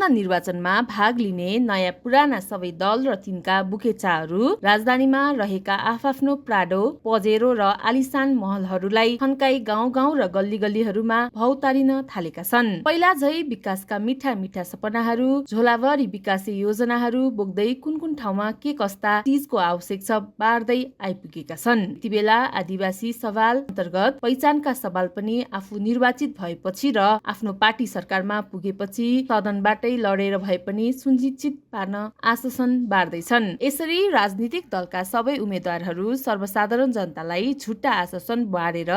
निर्वाचनमा भाग लिने नयाँ पुराना सबै दल र तिनका बुखेचाहरू राजधानीमा रहेका आफ्नो प्राडो, पजेरो र आलिसान महलहरूलाई खन्काई गाउँ र गल्ली गल्लीहरूमा भौतारिन थालेका छन्। पहिला झै विकासका मिठा मिठा सपनाहरू, झोलाभरि विकासे योजनाहरू बोक्दै कुन ठाउँमा के कस्ता चीजको आवश्यक छ बार्दै आइपुगेका छन्। यति बेला आदिवासी सवाल अन्तर्गत पहिचानका सवाल पनि आफू निर्वाचित भएपछि र आफ्नो पार्टी सरकारमा पुगेपछि सदनबाटै लडेर भए पनि सुनिश्चित पार्न आश्वासन बार्दैछन्। यसरी राजनीतिक दलका सबै उम्मेद्वारहरू सर्वसाधारण जनतालाई झुट्टा आश्वासन बारेर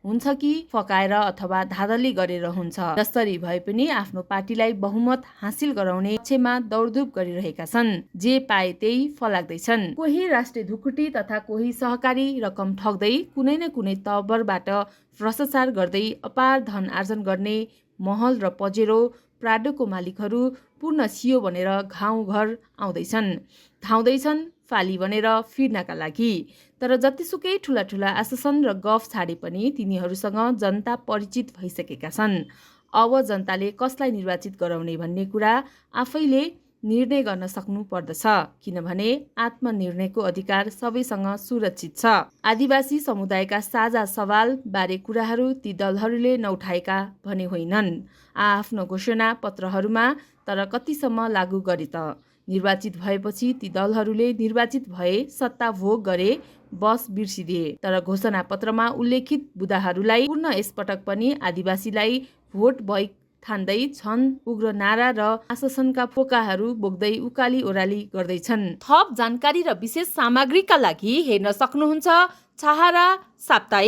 हुन्छ कि फकाएर अथवा धाँधली गरेर हुन्छ, जसरी भए पनि आफ्नो पार्टीलाई बहुमत हासिल गराउने पक्षमा दौडधुप गरिरहेका छन्। जे पाए त्यही फलाक्दैछन्। कोही राष्ट्रिय ढुकुटी तथा कोही सहकारी रकम ठग्दै कुनै न कुनै तवरबाट भ्रष्टाचार गर्दै अपार धन आर्जन गर्ने महल र पजेरो प्राडोको मालिकहरू पूर्ण सियो बनेर गाउँघर आउँदैछन्, धाउँदैछन् फाली बनेर फिर्नका लागि। तर जतिसुकै ठुला आश्वासन र गफ छाडे पनि तिनीहरूसँग जनता परिचित भइसकेका छन्। अब जनताले कसलाई निर्वाचित गराउने भन्ने कुरा आफैले निर्णय गर्न सक्नु पर्दछ, किनभने आत्मनिर्णयको अधिकार सबैसँग सुरक्षित छ। आदिवासी समुदायका साझा सवाल बारे कुराहरू ती दलहरूले नउठाएका भने होइनन् आफ्नो घोषणा पत्रहरूमा। तर कतिसम्म लागू गरे त? निर्वाचित भएपछि ती दलहरूले निर्वाचित भए सत्ता भोग गरे, बस बिर्सिदिए। तर घोषणा पत्रमा उल्लेखित बुदाहरूलाई पूर्ण यसपटक पनि आदिवासीलाई भोट भई ठान्दै छन् उग्र नारा र आश्वासनका फोकाहरू बोक्दै उकाली ओह्राली गर्दैछन्। थप जानकारी र विशेष सामग्रीका लागि हेर्न सक्नुहुन्छ छाहारा साप्ताहिक।